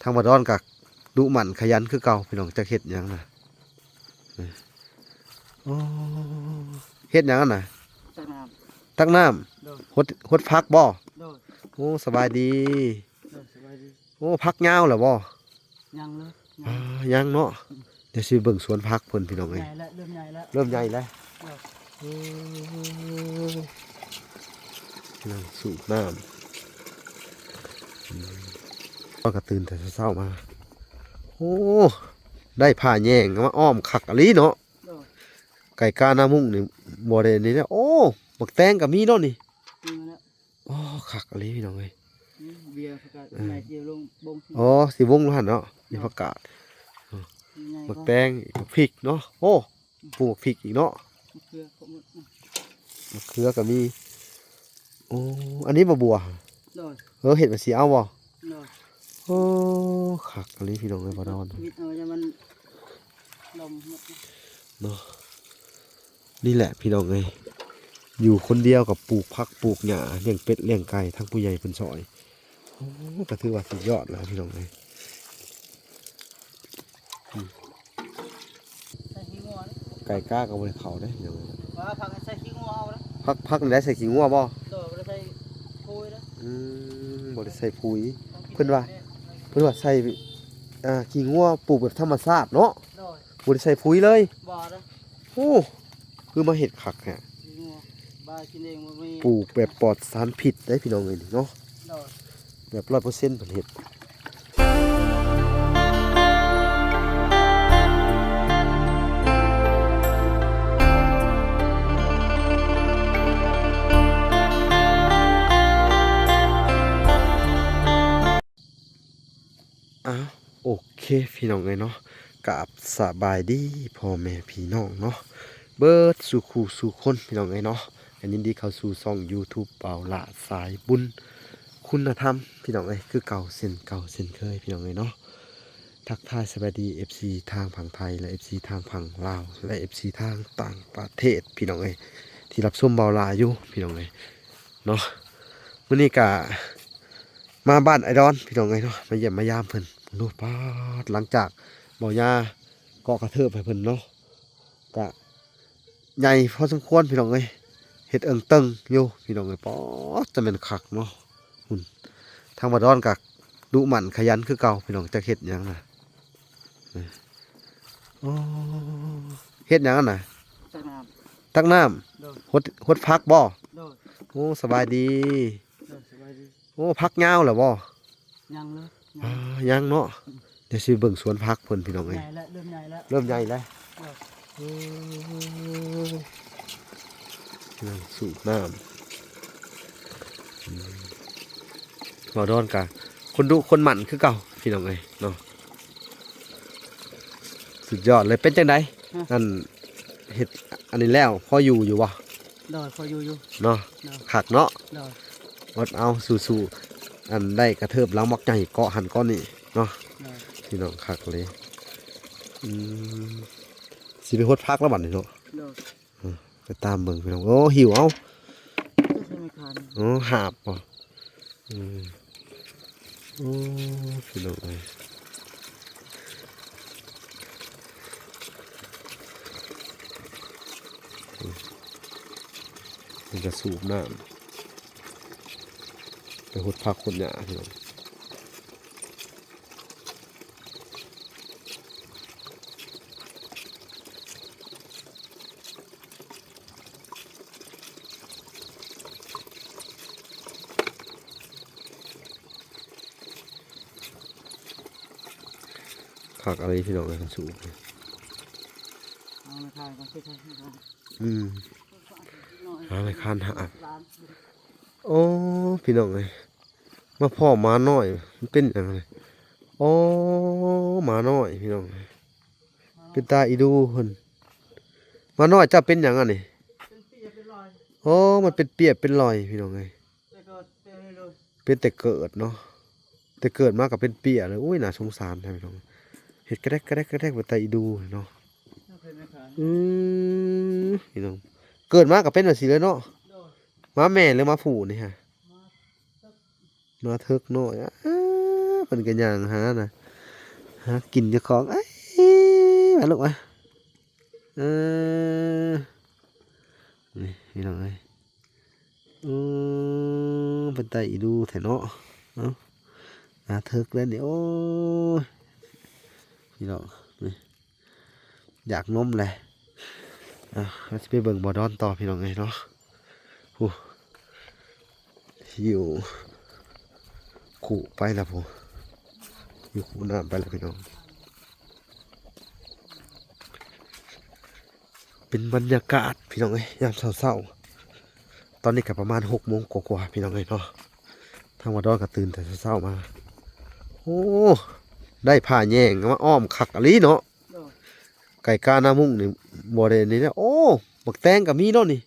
ທາງບ່າວດອນກໍດຸໝັ່ນຂະຫຍັນຄືເກົ່າພີ່ນ້ອງ. ຈັກເຮັດຫຍັງນະ? ໂອ້ ເຮັດຫຍັງຫັ້ນນະ? ຕັກນ້ຳ ຕັກນ້ຳ. ໂດຍ ຫົດ ຫົດຜັກບໍ່? ໂດຍ ໂອ້ ສະບາຍດີ. ໂດຍ ສະບາຍດີ. ໂອ້ ຜັກຍາວແລ້ວບໍ່? ຍັງເລີຍ ຍັງ ອ່າ ຍັງເນາະ. ອືມ ດຽວຊິເບິ່ງສວນຜັກເພິ່ນພີ່ນ້ອງເອີຍ. ໃຫຍ່ແລ້ວ ເລີ່ມໃຫຍ່ແລ້ວ ເລີ່ມໃຫຍ່ແລ້ວ. ໂດຍ ເອີ ນັ່ງສູບນ້ຳ. ອືມ ເຮົາກໍຕື່ນແຕ່ເຊົ້າໆມາ. ໂອ້ ໄດ້ຜ້າແຍງມາອ້ອມຄັກອີ່ຫຼີເນາະ. ໂດຍ ໄກ່ການາມຸ້ງນີ້ບໍ່ໄດ້ນີ້ແຫຼະ. ໂອ້ ບັກແຕງກໍມີເນາະນີ້. ມີແລ້ວ. ໂອ້ ຄັກອີ່ຫຼີພີ່ນ້ອງເອີຍ. ອືມ ເບຍ ຜັກກາດ ເອີ ໃຫຍ່ຊິລົງບົງ. ອໍ ຊິບົງຢູ່ຫັ້ນເນາະ. ເນາະ ມີຜັກກາດ ບັກແຕງ ບັກພິກເນາະ. ໂອ້ ອືມ ປູກບັກພິກອີກເນາະ. ມະເຂືອກໍໝົດ ມະເຂືອກໍມີ. ໂອ້ ອັນນີ້ບໍ່ບົວ? ໂດຍ ເອີ ເຮັດມາຊິເອົາບໍ່? ໂດຍ ໂອ້ ຄັກອີ່ຫຼີພີ່ນ້ອງເອີຍ ບ່າວດອນ. ມິດເອົາ ຢ່າມັນລົມໝົດເນາະ. ນີ້ແຫຼະພີ່ນ້ອງເອີຍ ຢູ່ຄົນດຽວກໍປູກຜັກປູກຫຍ້າ ລ້ຽງເປັດລ້ຽງໄກ່ ທັງຜູ້ໃຫຍ່ເພິ່ນຊ່ອຍ. ໂອ້ ກໍຖືວ່າສຸດຍອດແລ້ວພີ່ນ້ອງເອີຍ. ອືມ ໃສ່ຂີ້ງົວເດ້ ໄກ່ກາກໍບໍ່ໄດ້ເຂົ້າເດ້ພີ່ນ້ອງເອີຍ. ວ່າຜັກໃສ່ຂີ້ງົວເອົາເດ້. ຜັກ ຜັກນີ້ໄດ້ໃສ່ຂີ້ງົວບໍ່? ໂດຍ ບໍ່ໄດ້ໃສ່ປຸ໋ຍເດ້. ອືມ ບໍ່ໄດ້ໃສ່ປຸ໋ຍ. ເພິ່ນວ່າ ເພິ່ນວ່າໃສ່ ອ່າ ຂີ້ງົວປູກແບບທຳມະຊາດເນາະ. ໂດຍ ບໍ່ໄດ້ໃສ່ປຸ໋ຍເລີຍ. ບໍ່ເດ້. ໂອ້ ຄືມາເຮັດຄັກແທ້. ປູກແບບປອດສານພິດເດ້ພີ່ນ້ອງເອີຍນີ້ເນາະ. ໂດຍ ແບບຮ້ອຍເປີເຊັນເພິ່ນເຮັດ. ອ້າວ ໂອເຄພີ່ນ້ອງເອີຍເນາະ. ກາບສະບາຍດີພໍ່ແມ່ພີ່ນ້ອງເນາະ ເບິດສູ່ຄູ່ສູ່ຄົນພີ່ນ້ອງເອີຍເນາະ. ກໍຍິນດີເຂົ້າສູ່ຊ່ອງຢູທູບບ່າວຫຼ້າສາຍບຸນຄຸນນະທຳພີ່ນ້ອງເອີຍ ຄືເກົ່າເຊັ່ນເກົ່າເຊັ່ນເຄີຍພີ່ນ້ອງເອີຍເນາະ. ທັກທາຍສະບາຍດີເອັຟຊີທາງຝັ່ງໄທ ແລະ ເອັຟຊີທາງຝັ່ງລາວ ແລະ ເອັຟຊີທາງຕ່າງປະເທດພີ່ນ້ອງເອີຍ ທີ່ຮັບຊົມບ່າວຫຼ້າຢູ່ພີ່ນ້ອງເອີຍເນາະ. ມື້ນີ້ກະມາບ້ານອ້າຍດອນພີ່ນ້ອງເອີຍເນາະ ມາຢ້ຽມມາຢາມເພິ່ນ. ໂອ້ ປາດ ຫຼັງຈາກບ່າວຍາເກາະກະເທີບໃຫ້ເພິ່ນເນາະ ກະໃຫຍ່ພໍສົມຄວນພີ່ນ້ອງເອີຍ ເຮັດເອີ່ງເຕີງຢູ່ພີ່ນ້ອງເອີຍ. ປາດ ຈະແມ່ນຄັກເນາະ. ພຸ້ນ ທາງບ່າວດອນກໍດຸໝັ່ນຂະຫຍັນຄືເກົ່າພີ່ນ້ອງ. ຈັກເຮັດຫຍັງນະ? ໂອ້ ເຮັດຫຍັງຫັ້ນນະ? ຕັກນ້ຳ ຕັກນ້ຳ. ໂດຍ ຫົດ ຫົດຜັກບໍ່? ໂດຍ ໂອ້ ສະບາຍດີ. ໂດຍ ສະບາຍດີ. ໂອ້ ຜັກຍາວແລ້ວບໍ່? ຍັງເລີຍ ຍັງ ອ່າ ຍັງເນາະ. ອືມ ດຽວຊິເບິ່ງສວນຜັກເພິ່ນພີ່ນ້ອງເອີຍ. ໃຫຍ່ແລ້ວ ເລີ່ມໃຫຍ່ແລ້ວ ເລີ່ມໃຫຍ່ແລ້ວ. ໂດຍ ເອີ ນັ່ງສູບນ້ຳ. ອືມ ບ່າວດອນກະຄົນດຸຄົນໝັ່ນຄືເກົ່າພີ່ນ້ອງເອີຍເນາະ. ສຸດຍອດເລີຍ. ເປັນຈັ່ງໃດ? ຮະ? ອັນ ເຮັດອັນນີ້ແລ້ວ ພໍຢູ່ຢູ່ບໍ່? ໂດຍ ພໍຢູ່ຢູ່ເນາະ. ໂດຍ ຄັກເນາະ. ໂດຍ ອົດເອົາ ສູ້ໆ. ອັນ ໄດ້ກະເທີບຫຼັງບັກໃຫຍ່ເກາະຫັ້ນເກາະນີ້ເນາະ. ໂດຍ ພີ່ນ້ອງ ຄັກເລີຍ. ອືມ ຊິໄປຫົດຜັກແລ້ວບັດນີ້ເນາະ. ໂດຍ ເອີ ໄປຕາມເບິ່ງພີ່ນ້ອງ. ໂອ້ ຫິ້ວເອົາ ໂອ້ ຫາບບໍ່? ອືມ ໂອ້ ພີ່ນ້ອງເອີຍ ເພິ່ນກະສູບນ້ຳ ໄປຫົດຜັກຫົດຫຍ້າພີ່ນ້ອງ. ຄັກອີ່ຫຼີພີ່ນ້ອງເອີຍ ຄັນສູບ. ອືມ ຫາໄວ້ຄານຫາ. ໂອ້ ພີ່ນ້ອງເອີຍ ມາພໍ້ໝານ້ອຍ ມັນເປັນຫຍັງນີ້? ໂອ້ ໝານ້ອຍພີ່ນ້ອງ ເປັນຕາອີດູເພິ່ນ. ໝານ້ອຍເຈົ້າເປັນຫຍັງອັນນີ້? ເປັນເປຍເປັນລອຍ. ໂອ້ ມັນເປັນເປຍເປັນລອຍພີ່ນ້ອງເອີຍ. ແຕ່ເກີດເປັນເລີຍ ເປັນແຕ່ເກີດເນາະ. ແຕ່ເກີດມາກໍເປັນເປຍເລີຍ. ໂອ້ຍ ໜ້າສົງສານແທ້ພີ່ນ້ອງ ເຮັດກະແດກກະແດກກະແດກ ເປັນຕາອີດູເນາະ. ອືມ ພີ່ນ້ອງ ເກີດມາກໍເປັນແບບຊີ້ເລີຍເນາະ. ໂດຍ ໝາແມ່ຫຼືໝາຜູ້ນີ້ຮະ? ມາເຖິກ ໝາເຖິກນ້ອຍ. ອ້າ ເພິ່ນກໍຍ່າງຫານະ ຫາກິນເຈົ້າຂອງ. ເອີຍ ມາລູກມາ. ເອີ ນີ້ພີ່ນ້ອງເອີຍ. ອືມ ເປັນຕາອີດູແທ້ເນາະ. ເອົ້າ ໜ້າເຖິກແລ້ວນີ້. ໂອ້ຍ ພີ່ນ້ອງ ນີ້ ຢາກນົມແຫຼະ. ອ່າ ເຮົາຊິໄປເບິ່ງບໍ່ດອນຕໍ່ ພີ່ນ້ອງເອີຍເນາະ. ໂອ້ ຢູ່ຄຸໄປແລ້ວພຸ້ນ ຢູ່ຄຸນ້ຳໄປແລ້ວ ພີ່ນ້ອງ. ເປັນບັນຍາກາດພີ່ນ້ອງເອີຍ ຍາມເຊົ້າໆ. ຕອນນີ້ກໍປະມານຫົກໂມງກວ່າໆ ພີ່ນ້ອງເອີຍເນາະ. ທາງບ່າວດອນກໍຕື່ນແຕ່ເຊົ້າໆມາ. ໂອ້ ໄດ້ຜ້າແຍງມາອ້ອມຄັກອີ່ຫຼີເນາະ. ໂດຍ ໄກ່ກ້າໜ້າມຸ້ງນີ້ບໍ່ໄດ້ນີ້ນະ. ໂອ້ ໝາກແຕງກໍມີເນາະນີ້.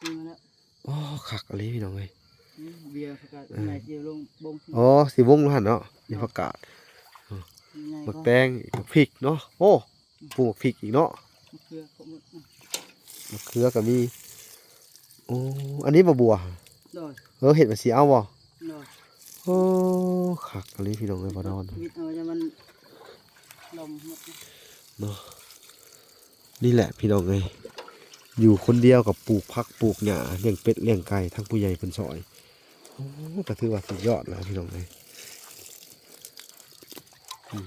ມີມາແລ້ວ. ໂອ້ ຄັກອີ່ຫຼີພີ່ນ້ອງເອີຍ. ອືມ ເບຍ ຜັກກາດ ເອີ ໃຫຍ່ຊິລົງບົງ. ອໍ ຊິບົງຢູ່ຫັ້ນເນາະ ນີ້ ໂດຍ ຜັກກາດ. ໃຫຍ່ ໝາກແຕງ ໝາກພິກເນາະ. ໂອ້ ປູກໝາກພິກອີກເນາະ. ມະເຂືອກໍໝົດ ອືມ ມະເຂືອກໍມີ. ໂອ້ ອັນນີ້ບໍ່ບົວ? ໂດຍ ເອີ ເຮັດມາຊິເອົາບໍ່? ໂດຍ ໂອ້ ຄັກອີ່ຫຼີພີ່ນ້ອງເອີຍ ບ່າວດອນ ວິດເອົາ ຢ່າມັນລົມໝົດເນາະ. ນີ້ແຫຼະພີ່ນ້ອງເອີຍ ຢູ່ຄົນດຽວກໍປູກຜັກປູກຫຍ້າ ລ້ຽງເປັດລ້ຽງໄກ່ ທັງຜູ້ໃຫຍ່ເພິ່ນຊ່ອຍ. ໂອ້ ກໍຖືວ່າສຸດຍອດແລ້ວພີ່ນ້ອງເອີຍ. ອືມ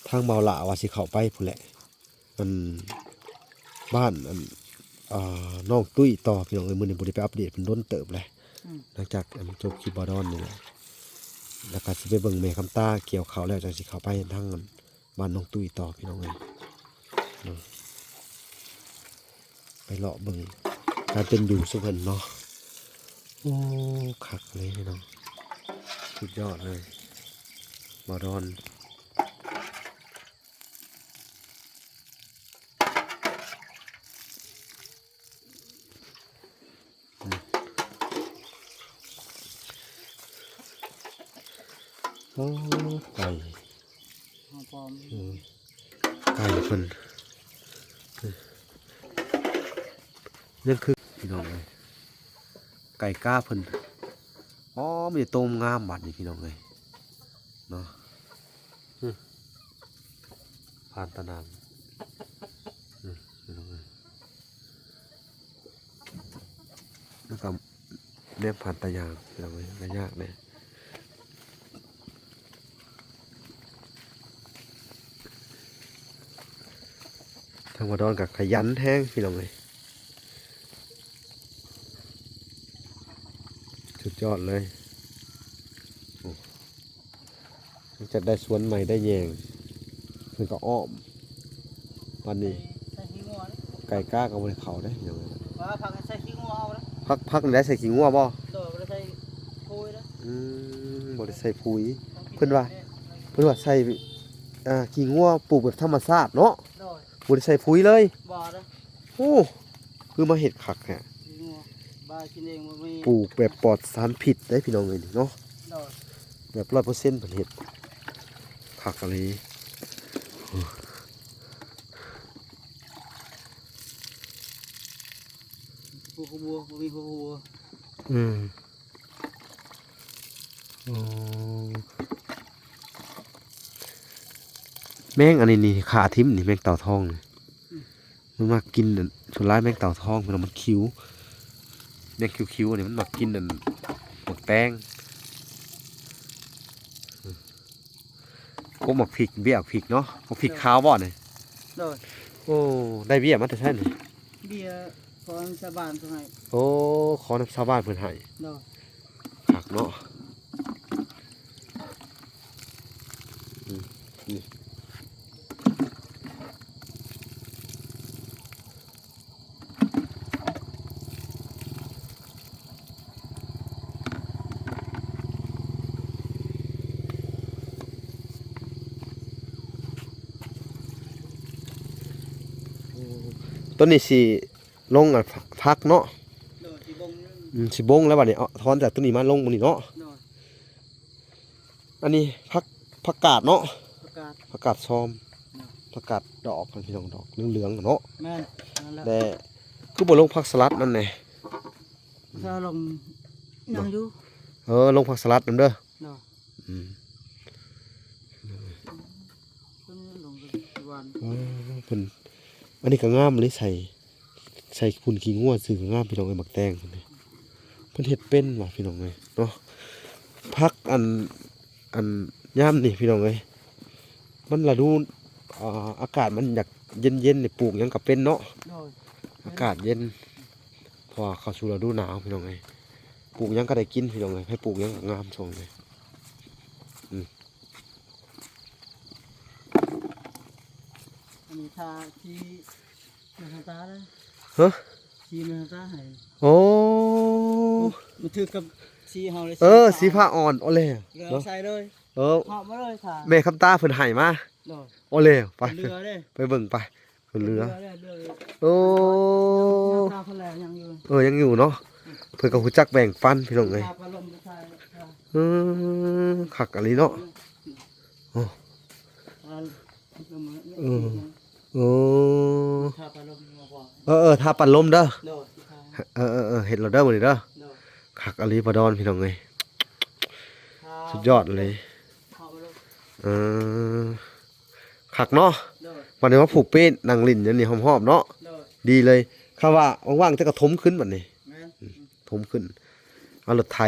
ທາງບ່າວຫຼ້າວ່າຊິເຂົ້າໄປພຸ້ນແຫຼະ ອັນ ບ້ານ ອັນ ອ່າ ນ້ອງຕຸ້ຍຕໍ່ ພີ່ນ້ອງເອີຍ. ມື້ນີ້ບໍ່ໄດ້ໄປອັບເດດເພິ່ນດົນເຕີບແລ້ວ ອືມ ຫຼັງຈາກ ອັນ ຈົບຄລິບບ່າວດອນນີ້ແຫຼະ. ແລ້ວກໍຊິໄປເບິ່ງແມ່ຄຳຕາກ່ຽວເຂົ້າແລ້ວ ຈັ່ງຊິເຂົ້າໄປທາງ ອັນ ບ້ານນ້ອງຕຸ້ຍຕໍ່ ພີ່ນ້ອງເອີຍເນາະ. ໄປເລາະເບິ່ງການເປັນຢູ່ຊຸມເພິ່ນເນາະ. ໂອ້ ຄັກເລີຍພີ່ນ້ອງ ສຸດຍອດເລີຍ ບ່າວດອນ. ໂອ້ ໄກ່ ເຮົາປ້ອມ ເອີ ໄກ່ເພິ່ນ ເອີ ຍັງຄື ພີ່ນ້ອງເອີຍ ໄກ່ກ້າເພິ່ນ. ອໍ ມີແຕ່ໂຕງາມບາດນີ້ ພີ່ນ້ອງເອີຍເນາະ. ອື ຜ່ານຕາໜ່າງ ອື ພີ່ນ້ອງເອີຍ ແລ້ວກໍແນມຜ່ານຕາຍາງ ພີ່ນ້ອງເອີຍ ກໍຍາກແດ່. ທາງບ່າວດອນກໍຂະຫຍັນແຮງ ພີ່ນ້ອງເອີຍ ສຸດຍອດເລີຍ. ໂອ້ ຫຼັງຈາກໄດ້ສວນໃໝ່ໄດ້ແຍງ ເພິ່ນກໍອ້ອມ ບາດນີ້ ໃສ່ຂີ້ງົວເດ້ ໄກ່ກ້າກໍບໍ່ໄດ້ເຂົ້າເດ້ ພີ່ນ້ອງເອີຍ. ວ່າພັກໃສ່ຂີ້ງົວເອົາເດ້ ພັກ ພັກນີ້ໄດ້ໃສ່ຂີ້ງົວບໍ່? ໂດຍ ບໍ່ໄດ້ໃສ່ປຸຍເດ້. ອືມ ບໍ່ໄດ້ໃສ່ປຸຍ ເພິ່ນວ່າ ເພິ່ນວ່າໃສ່ ອ່າ ຂີ້ງົວປູກແບບທຳມະຊາດເນາະ. ໂດຍ ບໍ່ໄດ້ໃສ່ປຸຍເລີຍ ບໍ່ເດ້. ໂອ້ ຄືມາເຮັດຄັກແທ້ ກິນເອງ ບໍ່ມີ ປູກແບບປອດສານພິດເດ້ ພີ່ນ້ອງເອີຍ ນີ້ເນາະ. ໂດຍ ແບບຮ້ອຍເປີເຊັນ ເພິ່ນເຮັດຄັກອີ່ຫຼີ. ຫົວຂະບົວ ບໍ່ມີຫົວຂະບົວ. ອືມ ໂອ້ ແມງອັນນີ້ນີ້ ຂ້າຖິ້ມນີ້ ແມງເຕົ່າທອງນີ້ ອືມ ມັນມັກກິນອັນ ສ່ວນຫຼາຍແມງເຕົ່າທອງ ເພິ່ນວ່າມັນຂິວ ແມງຂິວໆ ອັນນີ້ມັນມັກກິນອັນ ໝາກແຕງ ອືມ ກົກໝາກພິກ ເບ້ຍໝາກພິກເນາະ. ໝາກພິກຂາວບໍ່ນີ້? ໂດຍ ໂອ້ ໄດ້ເບ້ຍມາແຕ່ໃສນີ້? ເບ້ຍຂອງຊາວບ້ານເຂົາໃຫ້. ໂອ້ ຂໍນຳຊາວບ້ານເພິ່ນໃຫ້. ໂດຍ ຄັກເນາະ. ອືມ ນີ້ ໂອ້ ໂຕນີ້ຊິ ລົງອັນ ຜັກເນາະ. ໂດຍ ຊິບົງ ອືມ ຊິບົງແລ້ວບາດນີ້ ເອົາ ຖອນຈາກໂຕນີ້ມາລົງໝ່ອງນີ້ເນາະ. ໂດຍ ອັນນີ້ຜັກ ຜັກກາດເນາະ ຜັກກາດ ຜັກກາດຊອມ. ໂດຍ ຜັກກາດດອກ ພີ່ນ້ອງ ດອກເຫຼືອງໆເນາະ. ແມ່ນ ນັ້ນແຫຼະ ແຕ່ຄືບໍ່ລົງຜັກສະຫຼັດນຳແດ່? ຈະລົງຍັງຢູ່. ເອີ ລົງຜັກສະຫຼັດນຳເດີ. ໂດຍ ອືມ ເພິ່ນລົງໄປຫວ່ານ ອໍ ເພິ່ນ ອັນນີ້ກໍງາມເລີຍ ໃສ່ ໃສ່ຝຸ່ນຂີ້ງົວຊື່ກໍງາມ ພີ່ນ້ອງເອີຍ. ໝາກແຕງເພິ່ນນີ້ ເພິ່ນເຮັດເປັນວ່າ ພີ່ນ້ອງເອີຍເນາະ. ຜັກອັນ ອັນຍາມນີ້ ພີ່ນ້ອງເອີຍ ມັນລະດູ ອ່າ ອາກາດມັນຢາກເຢັນໆ ນີ້ ປູກຫຍັງກໍເປັນເນາະ. ໂດຍ ອາກາດເຢັນ ເພາະວ່າເຂົ້າສູ່ລະດູໜາວ ພີ່ນ້ອງເອີຍ. ປູກຫຍັງກໍໄດ້ກິນ ພີ່ນ້ອງເອີຍ. ໃຜປູກຫຍັງກໍງາມຊ່ວງນີ້. ອືມ ອັນນີ້ທາທີ່ ແມ່ນທາຕາເດີ ຮະ? ທີ່ແມ່ນທາຕາໃຫ້ ໂອ້ ມັນຖືກກັບທີ່ເຮົາເລີຍ. ເອີ ສີຟ້າອ່ອນ ໂອເລ ເນາະ ໃສ່ເລີຍ. ເອີ ເອົາມາເລີຍ ຖ້າແມ່ຄຳຕາເພິ່ນໃຫ້ມາ. ໂດຍ ໂອເລ ໄປ ເຫຼືອເດ້ ໄປເບິ່ງໄປ ເພິ່ນເຫຼືອ ເຫຼືອເດ້ ເຫຼືອເດ້. ໂອ້ ທາເພິ່ນແລ້ວຍັງຢູ່ ເອີ ຍັງຢູ່ເນາະ. ເພິ່ນກໍຮູ້ຈັກແບ່ງປັນ ພີ່ນ້ອງເອີຍ. ທາປາລົມ ທາ ເອີ ຄັກອີ່ຫຼີເນາະ. ໂອ້ ເອີ ໂອ້ ເອີ ເອີ ທາປາລົມເດີ. ໂດຍ ເອີ ເອີ ເຮັດແລ້ວເດີມື້ນີ້ເດີ. ໂດຍ ຄັກອີ່ຫຼີປາດອນ ພີ່ນ້ອງເອີຍ. ທາ ສຸດຍອດເລີຍ. ເອີ ຄັກເນາະ. ໂດຍ ບັດນີ້ມາຜູກເປດ ນັ່ງຫຼິ້ນຢູ່ນີ້ຮອບໆເນາະ. ໂດຍ ດີເລີຍ. ຄັນວ່າວ່າງໆ ຈະກະຖົມຂຶ້ນບັດນີ້. ແມ່ນ ອືມ ຖົມຂຶ້ນ ເອົາລົດໄຖ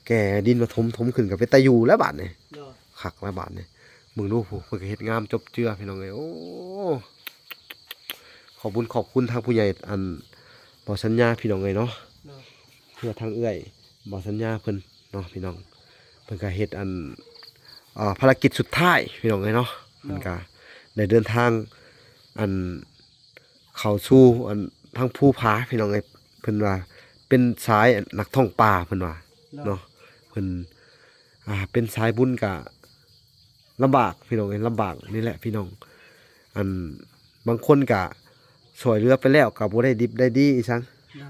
ແກ່ດິນມາຖົມ ຖົມຂຶ້ນກໍເປັນຕາຢູ່ແລ້ວບາດນີ້. ໂດຍ ຄັກແລ້ວບາດນີ້. ເບິ່ງດູ ຜູ້ເພິ່ນກໍເຮັດງາມຈົບເຈືອ ພີ່ນ້ອງເອີຍ. ໂອ້ ຂອບບຸນຂອບຄຸນທາງຜູ້ໃຫຍ່ ອັນ ບໍ່ສັນຍາ ພີ່ນ້ອງເອີຍເນາະ. ໂດຍ ເພື່ອທາງເອື້ອຍບໍ່ສັນຍາເພິ່ນເນາະ ພີ່ນ້ອງ. ເພິ່ນກໍເຮັດ ອັນ ອ່າ ພາລະກິດສຸດທ້າຍ ພີ່ນ້ອງເອີຍເນາະ. ໂດຍ ເພິ່ນກໍໄດ້ເດີນທາງ ອັນ ເຂົ້າສູ່ອັນທາງພູຜາ ພີ່ນ້ອງເອີຍ. ເພິ່ນວ່າເປັນສາຍ ອັນ ນັກທ່ອງປ່າ ເພິ່ນວ່າ ເນາະ ເນາະ. ເພິ່ນ ອ່າ ເປັນສາຍບຸນກະລຳບາກ ພີ່ນ້ອງເອີຍ ລຳບາກນີ້ແຫຼະ ພີ່ນ້ອງ. ອັນ ບາງຄົນກະຊ່ອຍເຫຼືອໄປແລ້ວ ກະບໍ່ໄດ້ດິບໄດ້ດີອີ່ສັງ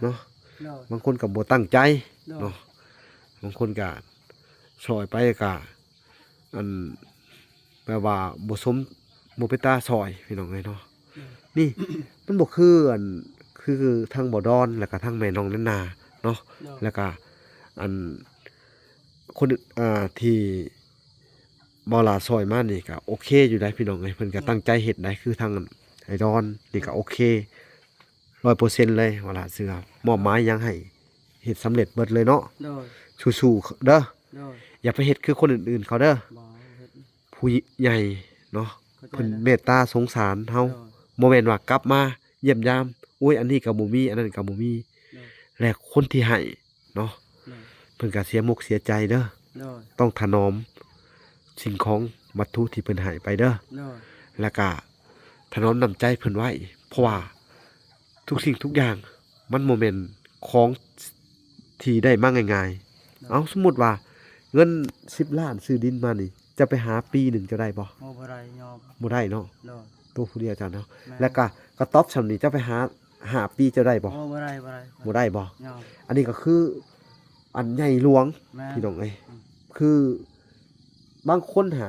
ເນາະ ເນາະ. ເນາະ ບາງຄົນກະບໍ່ຕັ້ງໃຈ ເນາະ ເນາະ. ບາງຄົນກະຊ່ອຍໄປກະ ອັນ ແບບວ່າບໍ່ສົມ ບໍ່ເປັນຕາຊ່ອຍ ພີ່ນ້ອງເອີຍເນາະ. ໂດຍ ນີ້ ມັນບໍ່ຄື ອັນ ຄືທາງບໍ່ດອນ ແລ້ວກະທາງແມ່ນ້ອງແນນນາເນາະ. ໂດຍ ແລ້ວກະ ອັນ ຄົນ ອ່າ ທີ່ບໍ່ຫຼ້າຊ່ອຍມານີ້ກະໂອເຄຢູ່ໃດ໋ ພີ່ນ້ອງເອີຍ. ເພິ່ນກະ ໂດຍ ຕັ້ງໃຈເຮັດໃດ໋ ຄືທາງ ອັນ ອ້າຍດອນນີ້ກະໂອເຄ ຮ້ອຍເປີເຊັນເລີຍ ບໍ່ຫຼ້າເຊື່ອ. ມອບໝາຍຫຍັງໃຫ້ເຮັດສຳເລັດເບິດເລີຍເນາະ. ໂດຍ ສູ້ໆເດີ. ໂດຍ ຢ່າໄປເຮັດຄືຄົນອື່ນໆເຂົາເດີ. ບໍ່ເຮັດ ຜູ້ໃຫຍ່ເນາະ ເພິ່ນເມດຕາສົງສານເຮົາ. ໂດຍ ບໍ່ແມ່ນວ່າກັບມາຢ້ຽມຢາມ ໂອ້ຍ ອັນນີ້ກໍບໍ່ມີ ອັນນັ້ນກໍບໍ່ມີ. ໂດຍ ແລະ ຄົນທີ່ໃຫ້ເນາະ ໂດຍ ເພິ່ນກໍເສຍມົກເສຍໃຈເດີ. ໂດຍ ຕ້ອງຖະໜອມສິ່ງຂອງວັດຖຸທີ່ເພິ່ນໃຫ້ໄປເດີ. ໂດຍ ແລ້ວກໍຖະໜອມນ້ຳໃຈເພິ່ນໄວ້ ເພາະວ່າທຸກສິ່ງທຸກຢ່າງ ມັນບໍ່ແມ່ນຂອງທີ່ໄດ້ມາງ່າຍໆ. ໂດຍ ເອົາ ສົມມຸດວ່າເງິນສິບລ້ານຊື້ດິນມານີ້ ເຈົ້າໄປຫາປີໜຶ່ງເຈົ້າໄດ້ບໍ່? ໂອ້ ບໍ່ໄດ້ຍອມ ບໍ່ໄດ້ເນາະ. ໂດຍ ໂຕຜູ້ດຽວເຈົ້າເນາະ. ແມ່ນ ແລ້ວກະກະຕ໊ອບຊ່ຳນີ້ ເຈົ້າໄປຫາຫ້າປີເຈົ້າໄດ້ບໍ່? ໂອ້ ບໍ່ໄດ້ ບໍ່ໄດ້ ບໍ່ໄດ້ບໍ່? ຍອມ ອັນນີ້ກໍຄືອັນໃຫຍ່ຫຼວງ ແມ່ນ ພີ່ນ້ອງເອີຍ. ອືມ ຄືບາງຄົນຫາ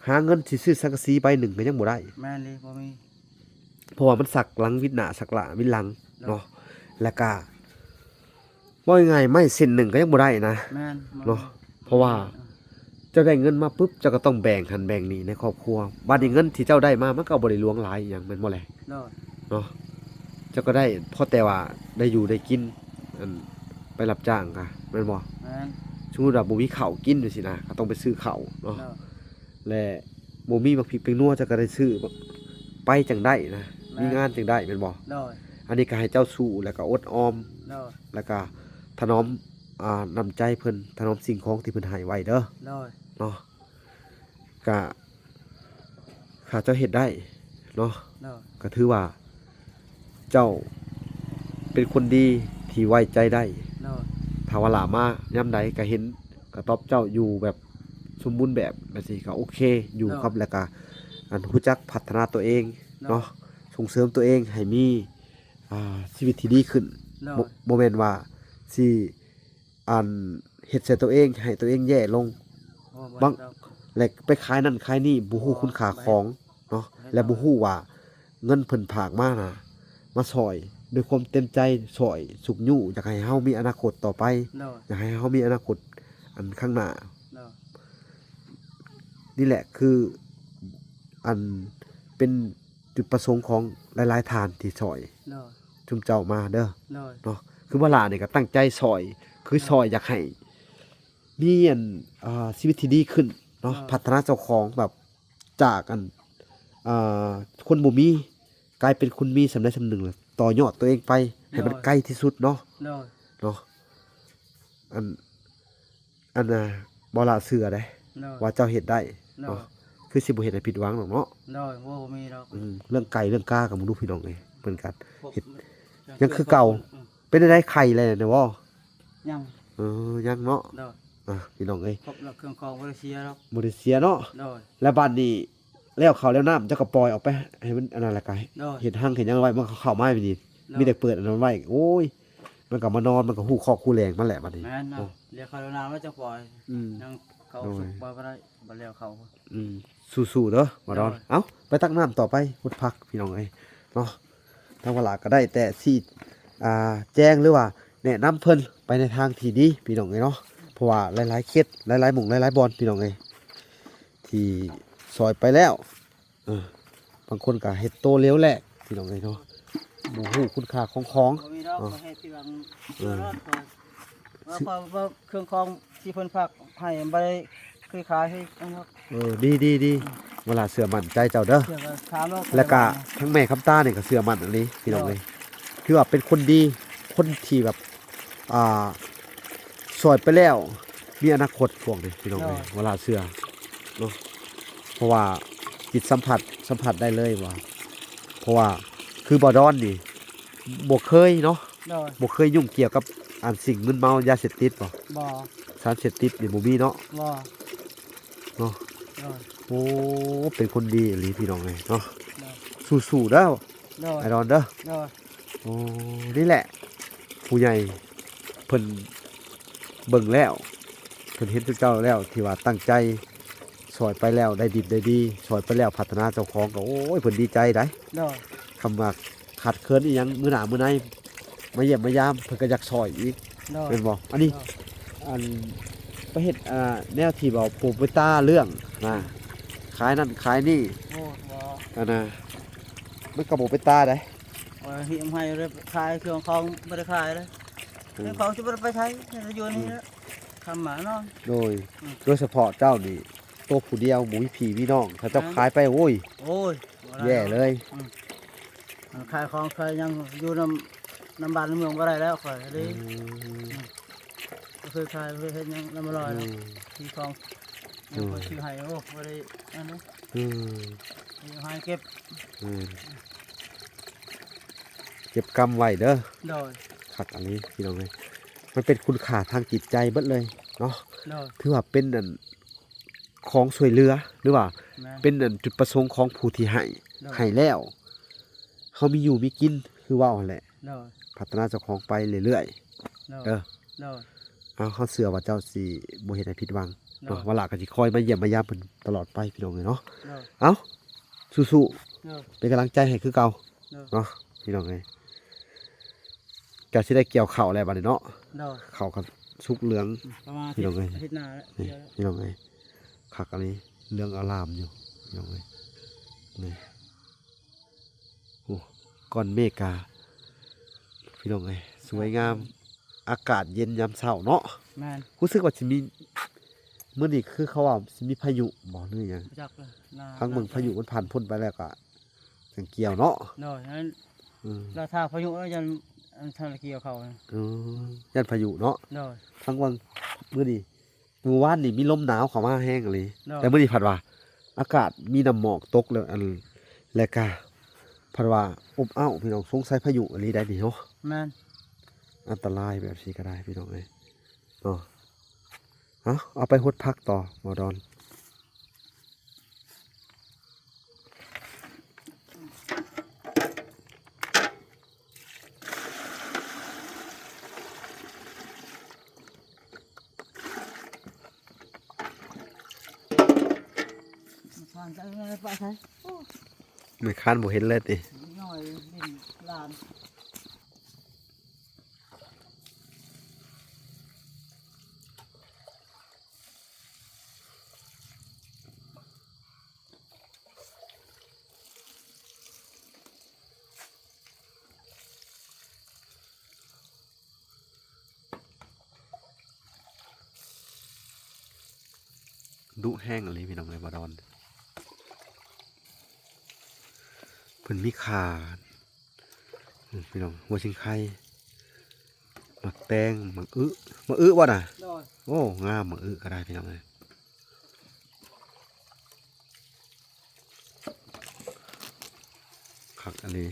ຫາເງິນຊິຊື້ສັງກະສີໃບໜຶ່ງກໍຍັງບໍ່ໄດ້. ແມ່ນເລີຍ ບໍ່ມີ ເພາະວ່າມັນສັກຫຼັງວິດໜ້າ ສັກຫຼ້າວິດຫຼັງ ໂດຍ ເນາະ. ແລ້ວກະ ເວົ້າງ່າຍໆ ໄມ້ເສັ້ນໜຶ່ງກໍຍັງບໍ່ໄດ້ນະ. ແມ່ນ ເນາະ ບໍ່ມີ ເພາະວ່າ ເອີ ເຈົ້າໄດ້ເງິນມາປຶບ ເຈົ້າກໍຕ້ອງແບ່ງຫັ້ນແບ່ງນີ້ໃນຄອບຄົວ. ບາດນີ້ເງິນທີ່ເຈົ້າໄດ້ມາ ມັນກໍບໍ່ໄດ້ຫຼວງຫຼາຍອີ່ຫຍັງ ແມ່ນບໍ່ແລະ? ໂດຍ ເນາະ ເຈົ້າກໍໄດ້ພໍແຕ່ວ່າໄດ້ຢູ່ໄດ້ກິນ ອັນ ໄປຮັບຈ້າງກະ ແມ່ນບໍ່? ແມ່ນ ສົມມຸດວ່າບໍ່ມີເຂົ້າກິນຈັ່ງຊີ້ນະ ກໍຕ້ອງໄປຊື້ເຂົ້າເນາະ. ໂດຍ ແລະ ບໍ່ມີບັກພິກແປ້ງນົວ ເຈົ້າກໍໄດ້ຊື້ໄປຈັ່ງໄດ້ນະ. ແມ່ນ ມີງານຈັ່ງໄດ້ ແມ່ນບໍ່? ໂດຍ ອັນນີ້ກໍໃຫ້ເຈົ້າສູ້ ແລ້ວກໍອົດອອມ ໂດຍ ແລ້ວກໍຖະໜອມ ອ່າ ນ້ຳໃຈເພິ່ນ ຖະໜອມສິ່ງຂອງທີ່ເພິ່ນໃຫ້ໄວ້ເດີ. ໂດຍ ເນາະ ກະ ຖ້າເຈົ້າເຮັດໄດ້ເນາະ ໂດຍ ກໍຖືວ່າເຈົ້າເປັນຄົນດີທີ່ໄວ້ໃຈໄດ້. ໂດຍ ຖ້າວ່າຫຼ້າມາຍາມໃດກໍເຫັນ ກໍຕອບເຈົ້າຢູ່ແບບສົມບູນແບບ ແບບຊີ້ກໍໂອເຄຢູ່ ໂດຍ ກັບ ແລ້ວກໍ ອັນ ຮູ້ຈັກພັດທະນາຕົວເອງ ໂດຍ ເນາະ ສົ່ງເສີມຕົວເອງໃຫ້ມີ ອ່າ ຊີວິດທີ່ດີຂຶ້ນ. ໂດຍ ບໍ່ ບໍ່ແມ່ນວ່າຊິ ອັນ ເຮັດໃສ່ຕົວເອງ ໃຫ້ຕົວເອງແຍ່ລົງ. ໂອ້ ບໍ່ ບາງ ໄດ້ດອກ ແລະ ໄປຂາຍນັ້ນຂາຍນີ້ ບໍ່ຮູ້ຄຸນຄ່າຂອງເນາະ ບໍ່ໄດ້ດອກ ແລະ ບໍ່ຮູ້ວ່າເງິນເພິ່ນຝາກມານະ ມາຊ່ອຍດ້ວຍຄວາມເຕັມໃຈ ຊ່ອຍຊຸກຍູ້ ຢາກໃຫ້ເຮົາມີອະນາຄົດຕໍ່ໄປ. ໂດຍ ຢາກໃຫ້ເຮົາມີອະນາຄົດອັນຂ້າງໜ້າ. ໂດຍ ນີ້ແຫຼະຄືອັນເປັນຈຸດປະສົງຂອງຫຼາຍໆທ່ານທີ່ຊ່ອຍ ໂດຍ ຊຸມເຈົ້າມາເດີ ໂດຍ ເນາະ. ຄືບໍ່ຫຼ້ານີ້ກໍຕັ້ງໃຈຊ່ອຍ ຄື ໂດຍ ຊ່ອຍຢາກໃຫ້ມີອັນ ອ່າ ຊີວິດທີ່ດີຂຶ້ນເນາະ ໂດຍ ພັດທະນາເຈົ້າຂອງແບບ ຈາກອັນ ອ່າ ຄົນບໍ່ມີ ກາຍເປັນຄົນມີສ່ຳໃດສ່ຳໜຶ່ງ ແລ້ວຕໍ່ຍອດຕົວເອງໄປໃຫ້ມັນ ໂດຍ ໄກທີ່ສຸດເນາະ ໂດຍ ເນາະ. ອັນ ອັນ ອ່າ ບໍ່ຫຼ້າເຊື່ອເດ້ ໂດຍ ວ່າເຈົ້າເຮັດໄດ້ ໂດຍ ເນາະ ຄືຊິບໍ່ເຮັດໃຫ້ຜິດຫວັງດອກເນາະ ໂດຍ. ບໍ່ ບໍ່ມີດອກ ອືມ ເລື່ອງໄກ່ເລື່ອງກາກໍບໍ່ຮູ້ ພີ່ນ້ອງເອີຍ ເພິ່ນກໍເຮັດ ຍັງຄືເກົ່າ ອືມ ເປັນໄດ້ໄຂ່ແລ້ວນະບໍ່? ຍັງ ເອີ ຍັງເນາະ ໂດຍ. ອ່າ ພີ່ນ້ອງເອີຍ ຄົບແລ້ວ ເຄື່ອງຂອງບໍ່ໄດ້ເສຍດອກ ບໍ່ໄດ້ເສຍເນາະ ໂດຍ. ແລ້ວບາດນີ້ ແລ້ວເຂົ້າແລ້ວນ້ຳ ເຈົ້າກໍປ່ອຍອອກໄປໃຫ້ມັນອັນນັ້ນ ແລ້ວກໍ ໂດຍ ເຮັດຮັງເຮັດຫຍັງໄວ້ ມັນກໍເຂົ້າມາແບບນີ້ ໂດຍ ມີແຕ່ເປີດອັນນັ້ນໄວ້ ໂອ້ຍ ມັນກໍມານອນ ມັນກໍຮູ້ຄອກຮູ້ແຫຼງມັນແຫຼະບາດນີ້ ແມ່ນເນາະ ເນາະ. ແລ້ວເຂົ້າແລ້ວນ້ຳແລ້ວຈັ່ງປ່ອຍ ອືມ ຍັງເຂົ້າ ໂດຍ ສຸກປ່ອຍບໍ່ໄດ້ ບໍ່ແລ້ວເຂົ້າ ອືມ ສູ້ໆເດີ ບໍ່ດອນ ໂດຍ. ເອົ້າ ໄປຕັກນ້ຳຕໍ່ໄປ ຫົດຜັກ ພີ່ນ້ອງເອີຍ ເນາະ. ທາງວາລາກໍໄດ້ແຕ່ຊີ້ ອ່າ ແຈ້ງ ຫຼືວ່າແນະນຳເພິ່ນໄປໃນທາງທີ່ດີ ພີ່ນ້ອງເອີຍເນາະ ເພາະວ່າຫຼາຍໆເຂດ ຫຼາຍໆໝ່ອງ ຫຼາຍໆບ່ອນ ພີ່ນ້ອງເອີຍ ທີ່ຊ່ອຍໄປແລ້ວ ເອີ ບາງຄົນກໍເຮັດໂຕເຫຼວແຫຼກ ພີ່ນ້ອງເອີຍເນາະ ບໍ່ຮູ້ຄຸນຄ່າຂອງຂອງ ບໍ່ມີດອກ ເອີ ບໍ່ເຮັດທີ່ຫວັງ ເອີ ເອີ ເພາະວ່າເຄື່ອງຂອງທີ່ເພິ່ນຝາກໃຫ້ບໍ່ໄດ້ຄືຂາຍໃຫ້ ເອີ ດີໆໆ ເວລາເຊື່ອໝັ້ນໃຈເຈົ້າເດີ ແລ້ວກະທັງແມ່ຄຳຕານີ້ກໍເຊື່ອໝັ້ນອີ່ຫຼີ ພີ່ນ້ອງເອີຍ ຖືວ່າເປັນຄົນດີ ຄົນທີ່ແບບ ອ່າ ຊ່ອຍໄປແລ້ວມີອະນາຄົດພວກນີ້ ພີ່ນ້ອງເອີຍ ເວລາເຊື່ອເນາະ ເພາະວ່າຈິດສຳຜັດ ສຳຜັດໄດ້ເລີຍວ່າ ເພາະວ່າຄືບໍ່ດອນນີ້ ບໍ່ເຄີຍເນາະ ໂດຍ ບໍ່ເຄີຍຫຍຸ້ງກ່ຽວກັບອັນສິ່ງມຶນເມົາ ຢາເສບຕິດບໍ່? ບໍ່ ສານເສບຕິດນີ້ບໍ່ມີເນາະ ບໍ່ ເນາະ ໂດຍ ໂອ້ ເປັນຄົນດີອີ່ຫຼີ ພີ່ນ້ອງເອີຍເນາະ ໂດຍ ສູ້ໆເດີ ໂດຍ ອ້າຍດອນເດີ ໂດຍ ໂອ້ ນີ້ແຫຼະ ຜູ້ໃຫຍ່ເພິ່ນເບິ່ງແລ້ວ ເພິ່ນເຫັນເຈົ້າແລ້ວ ທີ່ວ່າຕັ້ງໃຈ ຊ່ອຍໄປແລ້ວໄດ້ດິບໄດ້ດີ ຊ່ອຍໄປແລ້ວພັດທະນາເຈົ້າຂອງກໍ ໂອ້ຍ ເພິ່ນດີໃຈໄດ໋ ໂດຍ ຄຳວ່າຂາດເຂີນອີ່ຫຍັງ ມື້ໜ້າມື້ໃນມາຢ້ຽມມາຢາມ ເພິ່ນກໍຢາກຊ່ອຍອີກ ໂດຍ ແມ່ນບໍ່? ອັນນີ້ ໂດຍ ອັນ ໄປເຮັດ ອ່າ ແນວທີ່ວ່າບໍ່ເປັນຕາເລື່ອງນະ ຂາຍນັ້ນຂາຍນີ້ ໂອ້ ບໍ່ ອັນນະ ມັນກໍບໍ່ເປັນຕາໄດ໋ ເອີ ເຮັດໃຫ້ໄດ້ຂາຍ ເຄື່ອງຂອງບໍ່ໄດ້ຂາຍເດ້ ອືມ ເຄື່ອງຂອງຊິບໍ່ໄດ້ໄປໃສ ຢູ່ນີ້ແຫຼະ ອືມ ຄຳມານອນ ໂດຍ ອືມ ໂດຍສະເພາະເຈົ້ານີ້ ໂຕຜູ້ດຽວ ບໍ່ມີພີ່ມີນ້ອງ ຖ້າເຈົ້າຂາຍໄປ ໂອ້ຍ ໂອ້ຍ ແຍ່ເລີຍ ອືມ ຂາຍຂອງຂາຍຫຍັງຢູ່ນຳ ນຳບ້ານນຳເມືອງບໍ່ໄດ້ແລ້ວຂ້ອຍເດ້ ອືມ ອືມ ບໍ່ເຄີຍຂາຍ ບໍ່ເຄີຍເຮັດຫຍັງນຳລອຍ ອືມ ທີ່ຂອງ ຍັງບໍ່ຊື້ໃຫ້ ໂອ້ ບໍ່ໄດ້ອັນນີ້ ອືມ ໃຫ້ເກັບ ອືມ ເກັບກຳໄວ້ເດີ ໂດຍ ຄັກອັນນີ້ ພີ່ນ້ອງເອີຍ ມັນເປັນຄຸນຄ່າທາງຈິດໃຈເບິດເລີຍເນາະ ໂດຍ ຖືວ່າເປັນອັນ ຂອງຊ່ວຍເຫຼືອ ຫຼືວ່າ ແມ່ນ ເປັນອັນຈຸດປະສົງຂອງຜູ້ທີ່ໃຫ້ ໂດຍ ໃຫ້ແລ້ວ ເຮົາມີຢູ່ມີກິນ ຄືເວົ້າຫັ້ນແຫຼະ ໂດຍ ພັດທະນາເຈົ້າຂອງໄປເລື້ອຍໆ ໂດຍ ເດີ ໂດຍ ເອົາ ເຮົາເຊື່ອວ່າເຈົ້າຊິບໍ່ເຮັດໃຫ້ຜິດຫວັງເນາະ ໂດຍ ວາລາກໍຊິຄອຍມາຢ້ຽມມາຢາມເພິ່ນຕະຫຼອດໄປ ພີ່ນ້ອງເອີຍເນາະ ໂດຍ ເອົາ ສູ້ໆ ໂດຍ ເປັນກຳລັງໃຈໃຫ້ຄືເກົ່າ ໂດຍ ເນາະ ພີ່ນ້ອງເອີຍ ເຈົ້າຊິໄດ້ກ່ຽວເຂົ້າແລ້ວບັດນີ້ເນາະ ໂດຍ ເຂົ້າກໍສຸກເຫຼືອງ ອືມ ປະມານ ພີ່ນ້ອງເອີຍ ອາທິດໜ້າແລ້ວ ນີ້ ພີ່ນ້ອງເອີຍ ຄັກອັນນີ້ ເຫຼືອງອາລາມຢູ່ ພີ່ນ້ອງເອີຍ ນີ້ ໂອ້ ກ້ອນເມກກະ ພີ່ນ້ອງເອີຍ ສວຍງາມ ອາກາດເຢັນຍາມເຊົ້າເນາະ ແມ່ນ ຮູ້ສຶກວ່າຊິມີ ມື້ນີ້ຄືເຂົາວ່າຊິມີພາຍຸບໍ່ ຫຼືຫຍັງ ຈັກລະ ຟັງເບິ່ງພາຍຸມັນຜ່ານພົ້ນໄປແລ້ວກະ ຈັ່ງກ່ຽວເນາະ ໂດຍ ນັ້ນ ອືມ ລະຖ້າພາຍຸແລ້ວ ຢ້ານ ອັນ ທາງກ່ຽວເຂົ້າ ເອີ ຢ້ານພາຍຸເນາະ ໂດຍ ຟັງເບິ່ງ ມື້ນີ້ ມື້ວານນີ້ມີລົມໜາວເຂົ້າມາແຮງອີ່ຫຼີ ໂດຍ ແຕ່ມື້ນີ້ພັດວ່າ ອາກາດມີນ້ຳໝອກຕົກ ແລ້ວ ອັນ ແລ້ວກະ ພັດວ່າອົບອ້າວ ພີ່ນ້ອງ ສົງໄສພາຍຸອີ່ຫຼີໄດ໋ນີ້ເນາະ ແມ່ນ ອັນຕະລາຍແບບຊີ້ກໍໄດ້ ພີ່ນ້ອງເອີຍ ເນາະ ເອົາ ເອົາໄປຫົດຜັກຕໍ່ ບໍ່ດອນ ແມ່ຄ້ານບໍ່ເຫັນເລີຍຕິ ເ ດຸແຮງອີ່ຫຼີພີ່ນ້ອງເອີຍ ບໍ່ດອນ. ເພິ່ນມີຂ່າ ອືມ ພີ່ນ້ອງ ຫົວຊິງໄຄ ໝາກແຕງ ໝາກອຶ ໝາກອຶບໍ່ນະ? ໂດຍ. ໂອ້ ງາມ ໝາກອຶກໍໄດ້ພີ່ນ້ອງເອີຍ ຄັກອີ່ຫຼີ.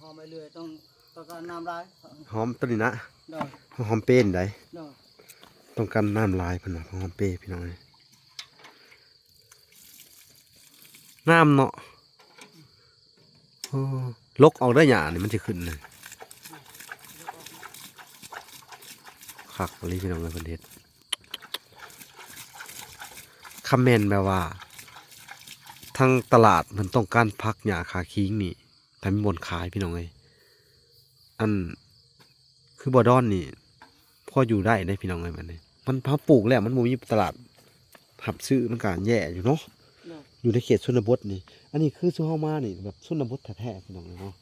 ຫອມໄປເລື້ອຍ ຕ້ອງ ຕ້ອງການນ້ຳຫຼາຍ. ຫອມໂຕນີ້ນະ? ໂດຍ. ຫອມເປນີ້ໃດ? ໂດຍ. ຕ້ອງການນ້ຳຫຼາຍເພິ່ນວ່າ ຫອມເປພີ່ນ້ອງເອີຍ. ງາມເນາະ. ໂອ້ ລົກອອກເດີຫຍ້ານີ້ ມັນຊິຂຶ້ນນະ. ຄັກອີ່ຫຼີພີ່ນ້ອງເອີຍ ເພິ່ນເຮັດ. ຄຳແມ່ນແບບວ່າ ທາງຕະຫຼາດເພິ່ນຕ້ອງການຜັກຫຍ້າຂາຄີງນີ້ ຖ້າມີບ່ອນຂາຍພີ່ນ້ອງເອີຍ ອັນ ຄືບໍ່ດອນນີ້ ພໍຢູ່ໄດ້ເດ້ພີ່ນ້ອງເອີຍ ບັດນີ້ ມັນ ເຮົາປູກແລ້ວ ມັນບໍ່ມີຕະຫຼາດຮັບຊື້ ມັນກະແຍ່ຢູ່ເນາະ. ໂດຍ. ຢູ່ໃນເຂດຊົນນະບົດນີ້ ອັນນີ້ຄືຊຸມເຮົາມານີ້ ແບບຊົນນະບົດແທ້ໆ ພີ່ນ້ອງເອີຍເນາະ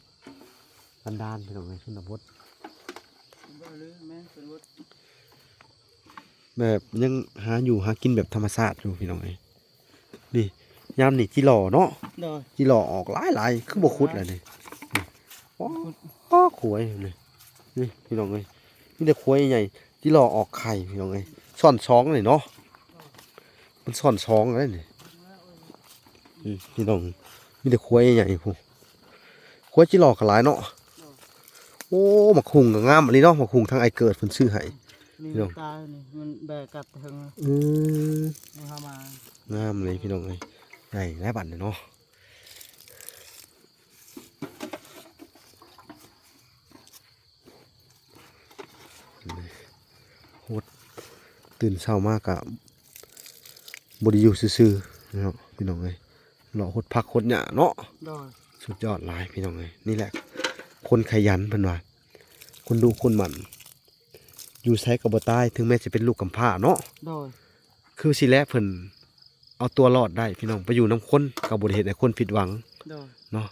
ກັນດານ ພີ່ນ້ອງເອີຍ ຊົນນະບົດ ບໍ່ ຫຼື ແມ່ນຊົນນະບົດ ແບບຍັງຫາຢູ່ຫາກິນແບບທຳມະຊາດຢູ່ ພີ່ນ້ອງເອີຍ. ນີ້ ຍາມນີ້ຈິຫຼໍ່ເນາະ. ໂດຍ. ຈິຫຼໍ່ອອກຫຼາຍໆ ຄືບໍ່ຂຸດລະນີ້. ນີ້ ໂອ້ ຂວາຍນີ້ ນີ້ພີ່ນ້ອງເອີຍ ມີແຕ່ຂວາຍໃຫຍ່. ຈິຫຼໍ່ອອກໄຂ່ພີ່ນ້ອງເອີຍ ຊ້ອນສອງນີ້ເນາະ ມັນຊ້ອນສອງແລ້ວນີ້. ນີ້ພີ່ນ້ອງ ມີແຕ່ຂວາຍໃຫຍ່ພຸ້ນ. ຄວາຍຈິຫຼໍ່ກໍຫຼາຍເນາະ. ໂອ້ ໝາກຫຸ່ງກໍງາມອີ່ຫຼີເນາະ ໝາກຫຸ່ງທາງອ້າຍເກີດເພິ່ນຊື້ໃຫ້. ນີ້ ພີ່ນ້ອງ ຕາຍນີ້ ມັນແບກັບເທິງ. ອືມ ເອົາມາ ງາມເລີຍພີ່ນ້ອງເອີຍ ໄດ້ແລ້ວບັດນີ້ເນາະ. ຫົດ ຕື່ນເຊົ້າມາກະບໍ່ໄດ້ຢູ່ຊື່ໆເນາະ ພີ່ນ້ອງເອີຍ ເລາະຫົດຜັກຫົດຫຍ້າເນາະ. ໂດຍ. ສຸດຍອດຫຼາຍພີ່ນ້ອງເອີຍ ນີ້ແຫຼະຄົນຂະຫຍັນເພິ່ນວ່າ ຄົນດຸຄົນໝັ່ນ ຢູ່ໃສກໍບໍ່ຕາຍ ເຖິງແມ້ຈະເປັນລູກກຳພ້າເນາະ. ໂດຍ. ຄືຊິແລະເພິ່ນເອົາຕົວລອດໄດ້ພີ່ນ້ອງ ໄປຢູ່ນຳຄົນກໍບໍ່ໄດ້ເຮັດໃຫ້ຄົນຜິດຫວັງ. ໂດຍ. ເນາະ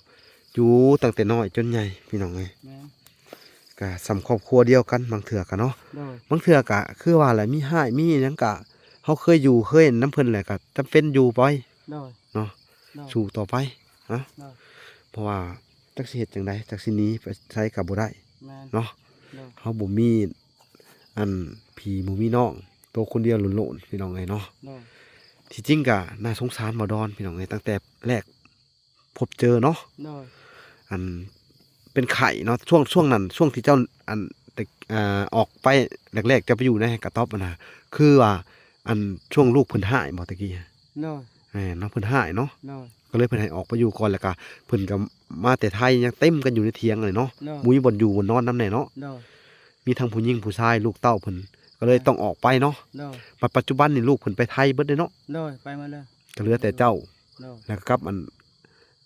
ຢູ່ຕັ້ງແຕ່ນ້ອຍຈົນໃຫຍ່ພີ່ນ້ອງເອີຍ. ແມ່ນ. ກະສ່ຳຄອບຄົວດຽວກັນບາງເທື່ອກະເນາະ. ໂດຍ. ບາງເທື່ອກະຄືວ່າແຫຼະ ມີຮ້າຍມີຫຍັງກະ ເຮົາເຄີຍຢູ່ເຄີຍນຳເພິ່ນແຫຼະ ກະຈຳເປັນຢູ່ໄປ. ໂດຍ. ເນາະ. ໂດຍ. ສູ້ຕໍ່ໄປນະ. ໂດຍ. ເພາະວ່າຈັກຊິເຮັດຈັ່ງໃດ ຈັກຊິໜີໄປໃສກະບໍ່ໄດ້. ແມ່ນ. ເນາະ. ໂດຍ. ເຮົາບໍ່ມີ ອັນ ພີ່ບໍ່ມີນ້ອງ ໂຕຄົນດຽວໂລນໆ ພີ່ນ້ອງເອີຍເນາະ. ໂດຍ. ທີ່ຈິງກະໜ້າສົງສານບໍ່ດອນ ພີ່ນ້ອງເອີຍ ຕັ້ງແຕ່ແລກພົບເຈີເນາະ. ໂດຍ. ອັນ ເປັນໄຂ້ເນາະ ຊ່ວງ ຊ່ວງນັ້ນ ຊ່ວງທີ່ເຈົ້າ ອັນ ແຕ່ ອ່າ ອອກໄປແລກໆ ເຈົ້າໄປຢູ່ໃນກະຕ໊ອບຫັ້ນນະ ຄືວ່າ ອັນ ຊ່ວງລູກເພິ່ນຮ້າຍບໍ່ຕະກີ້? ໂດຍ. ແມ່ນເນາະ ເພິ່ນຮ້າຍເນາະ. ໂດຍ. ກໍເລີຍເພິ່ນໃຫ້ອອກໄປຢູ່ກ່ອນ ແລ້ວກະເພິ່ນກໍມາແຕ່ໄທ ຍັງເຕັມກັນຢູ່ໃນຖຽງເລີຍເນາະ. ໂດຍ. ບໍ່ມີບ່ອນຢູ່ບ່ອນນອນນຳແນ່ເນາະ. ໂດຍ. ມີທັງຜູ້ຍິງຜູ້ຊາຍ ລູກເຕົ້າເພິ່ນ ກໍເລີຍ ໂດຍ ຕ້ອງອອກໄປເນາະ. ໂດຍ. ບັດປັດຈຸບັນນີ້ລູກເພິ່ນໄປໄທເບິດເດ້ເນາະ. ໂດຍ ໄປໝົດເລີຍ ກໍເຫຼືອແຕ່ເຈົ້າ. ໂດຍ. ແລ້ວກໍກັບອັນ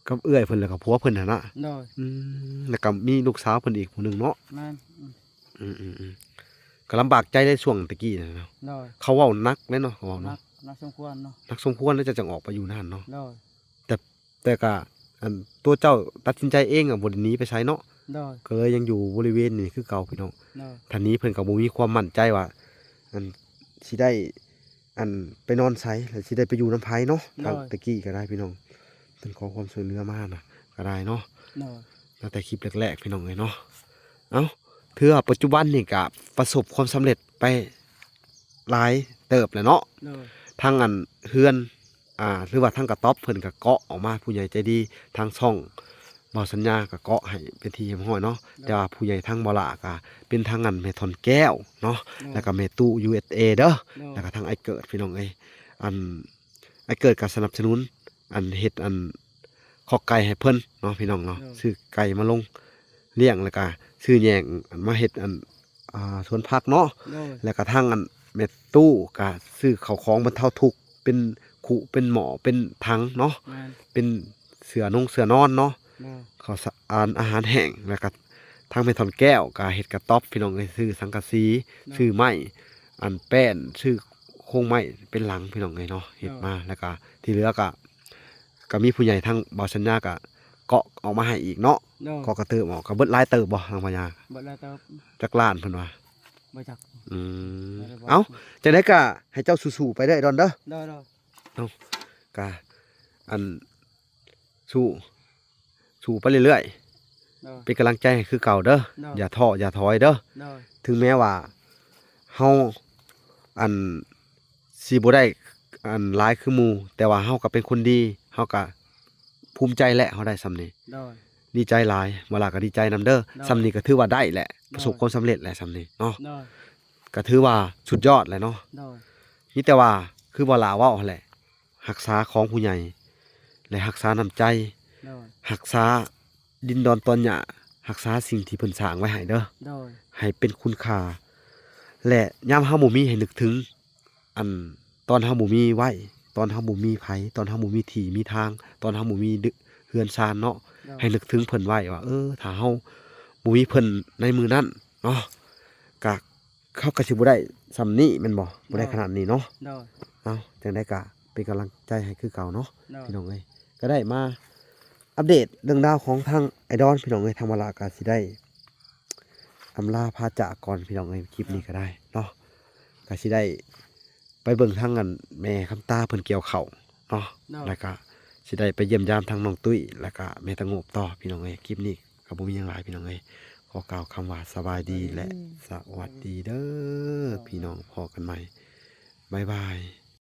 ກັບເອື້ອຍເພິ່ນ ແລ້ວກໍຜົວເພິ່ນຫັ້ນນະ. ໂດຍ. ອືມ ແລ້ວກໍມີລູກສາວເພິ່ນອີກຜູ້ໜຶ່ງເນາະ. ແມ່ນ. ອືມ ອືມໆໆ ກໍລຳບາກໃຈໃນຊ່ວງຕະກີ້ນັ້ນເນາະ. ໂດຍ. ເຂົາເວົ້າໜັກເດ້ເນາະ ເຂົາເວົ້າເນາະ. ໜັກ ໜັກສົມຄວນເນາະ. ໜັກສົມຄວນ ແລ້ວເຈົ້າຈັ່ງອອກໄປຢູ່ນານເນາະ. ໂດຍ. ແຕ່ ແຕ່ກະ ອັນ ຕົວເຈົ້າຕັດສິນໃຈເອງອະ ບໍ່ໄດ້ໜີໄປໃສເນາະ. ໂດຍ. ກໍເລີຍຍັງຢູ່ບໍລິເວນນີ້ຄືເກົ່າ ພີ່ນ້ອງ. ໂດຍ. ຖ້າໜີເພິ່ນກໍບໍ່ມີຄວາມໝັ້ນໃຈວ່າ ອັນ ຊິໄດ້ ອັນ ໄປນອນໃສ ແລ້ວຊິໄດ້ໄປຢູ່ນຳໃຜເນາະ. ໂດຍ. ທາງຕະກີ້ກໍໄດ້ ພີ່ນ້ອງ ເພິ່ນຂໍຄວາມຊ່ວຍເຫຼືອມານະ ກໍໄດ້ເນາະ. ໂດຍ. ຕັ້ງແຕ່ຄລິບແລກໆ ພີ່ນ້ອງເອີຍເນາະ. ເອົ້າ ຖືວ່າປັດຈຸບັນນີ້ກະປະສົບຄວາມສຳເລັດໄປ ຫຼາຍເຕີບແຫຼະເນາະ. ໂດຍ. ທັງອັນເຮືອນ ອ່າ ຫຼືວ່າທັງກະຕ໊ອບເພິ່ນກະເກາະອອກມາ ຜູ້ໃຫຍ່ໃຈດີ ທາງຊ່ອງບ່າວສັນຍາກະເກາະໃຫ້ເປັນທີ່ຮຽບຮ້ອຍເນາະ. ໂດຍ. ແຕ່ວ່າຜູ້ໃຫຍ່ທາງບ່າວຫຼ້າກະເປັນທາງອັນແມ່ທ່ອນແກ້ວເນາະ. ໂດຍ. ແລ້ວກະແມ່ຕູ້ ຢູເອສເອ ເດີ. ໂດຍ. ແລ້ວກະທາງອ້າຍເກີດ ພີ່ນ້ອງເອີຍ ອັນ ອ້າຍເກີດກະສະໜັບສະໜູນ ອັນເຮັດອັນ ຄອກໄກ່ໃຫ້ເພິ່ນເນາະ ພີ່ນ້ອງເນາະ. ໂດຍ. ຊື້ໄກ່ມາລົງລ້ຽງ ແລ້ວກະຊື້ແຍງ ອັນ ມາເຮັດ ອັນ ອ່າ ສວນຜັກເນາະ. ໂດຍ. ແລ້ວກະທາງ ອັນ ແມ່ຕູ້ກະຊື້ເຂົ້າຂອງບັນເທົາທຸກ ເປັນຄຸເປັນໝໍ້ເປັນຖັງເນາະ. ແມ່ນ. ເປັນ ເສື້ອນຸ່ງເສື້ອນອນເນາະ ໂດຍ ເຂົ້າສານ ອາຫານແຫ້ງ ແລ້ວກໍທາງແມ່ທ່ອນແກ້ວກໍເຮັດກະຕ໊ອບ ພີ່ນ້ອງເອີຍ ຊື້ສັງກະສີ ໂດຍ ຊື້ໄມ້ ອັນແປ້ນ ຊື້ໂຄງໄມ້ເປັນຫຼັງ ພີ່ນ້ອງເອີຍເນາະ ເຮັດມາ ໂດຍ ແລ້ວກໍທີ່ເຫຼືອກໍ ກໍມີຜູ້ໃຫຍ່ທາງບ່າວສັນຍາກໍເກາະອອກມາໃຫ້ອີກເນາະ ໂດຍ ເກາະກະເຕີບອອກ ກໍເບິດຫຼາຍເຕີບບໍ່ທາງພະຍາ? ເບິດຫຼາຍເຕີບ ຈັກລ້ານເພິ່ນວ່າ? ບໍ່ຈັກ ອືມ ບໍ່ໄດ້ບອກ ເອົ້າ ຈັ່ງໃດກໍໃຫ້ເຈົ້າສູ້ໆໄປເດີ ດອນເດີ ໂດຍໆ ເອົ້າ ກະ ອັນ ສູ້ ສູ້ໄປເລື້ອຍໆ ໂດຍ ເປັນກຳລັງໃຈໃຫ້ຄືເກົ່າເດີ ໂດຍ ຢ່າທໍ້ຢ່າຖອຍເດີ ໂດຍ ເຖິງແມ້ວ່າເຮົາ ອັນ ຊິບໍ່ໄດ້ ອັນ ຫຼາຍຄືໝູ່ ແຕ່ວ່າເຮົາກໍເປັນຄົນດີ ເຮົາກໍພູມໃຈແຫຼະ ເຮົາໄດ້ສ່ຳນີ້ ໂດຍ ດີໃຈຫຼາຍ ບໍ່ຫຼາກໍດີໃຈນຳເດີ ໂດຍ ສ່ຳນີ້ກໍຖືວ່າໄດ້ແຫຼະ ໂດຍ ປະສົບຄວາມສຳເລັດແຫຼະສ່ຳນີ້ເນາະ ໂດຍ ກໍຖືວ່າສຸດຍອດແຫຼະເນາະ ໂດຍ ມີແຕ່ວ່າຄືບໍ່ຫຼາເວົ້າຫັ້ນແຫຼະ ຮັກສາຂອງຜູ້ໃຫຍ່ ແລະ ຮັກສານ້ຳໃຈ ໂດຍ ຮັກສາດິນດອນຕອນຫຍ້າ ຮັກສາສິ່ງທີ່ເພິ່ນສ້າງໄວ້ໃຫ້ເດີ ໂດຍ ໃຫ້ເປັນຄຸນຄ່າ ແລະ ຍາມເຮົາບໍ່ມີໃຫ້ນຶກເຖິງ ອັນ ຕອນເຮົາບໍ່ມີໄວ້ ຕອນເຮົາບໍ່ມີໃຜ ຕອນເຮົາບໍ່ມີທີ່ມີທາງ ຕອນເຮົາບໍ່ມີເຮືອນຊານເນາະ ໂດຍ ໃຫ້ນຶກເຖິງເພິ່ນໄວ້ວ່າ ເອີ ຖ້າເຮົາບໍ່ມີເພິ່ນໃນມື້ນັ້ນເນາະ ກະ ເຮົາກໍຊິບໍ່ໄດ້ສ່ຳນີ້ແມ່ນບໍ່? ບໍ່ໄດ້ ໂດຍ ຂະໜາດນີ້ເນາະ ໂດຍ ເອົ້າ ຈັ່ງໃດກໍເປັນກຳລັງໃຈໃຫ້ຄືເກົ່າເນາະ ໂດຍ ພີ່ນ້ອງເອີຍ ກໍໄດ້ມາອັບເດດເລື່ອງລາວຂອງທາງອ້າຍດອນ ພີ່ນ້ອງເອີຍ ທາງວາລະກໍຊິໄດ້ອຳລາພາຈາກກ່ອນ ພີ່ນ້ອງເອີຍ ຄລິບນີ້ກໍໄດ້ເນາະ ກໍຊິໄດ້ໄປເບິ່ງທາງ ອັນ ແມ່ຄຳຕາເພິ່ນກ່ຽວເຂົ້າເນາະ ໂດຍ ແລ້ວກໍຊິໄດ້ໄປຢ້ຽມຢາມທາງນ້ອງຕຸ້ຍ ແລ້ວກໍແມ່ຕະໂງບຕໍ່ ພີ່ນ້ອງເອີຍ ຄລິບນີ້ ກໍບໍ່ມີຫຍັງຫຼາຍ ພີ່ນ້ອງເອີຍ ຂໍກ່າວຄຳວ່າສະບາຍດີ ສະບາຍດີ ແລະ ສະຫວັດດີເດີ ໂດຍ ພີ່ນ້ອງ ພໍ້ກັນໃໝ່ ບາຍບາຍ.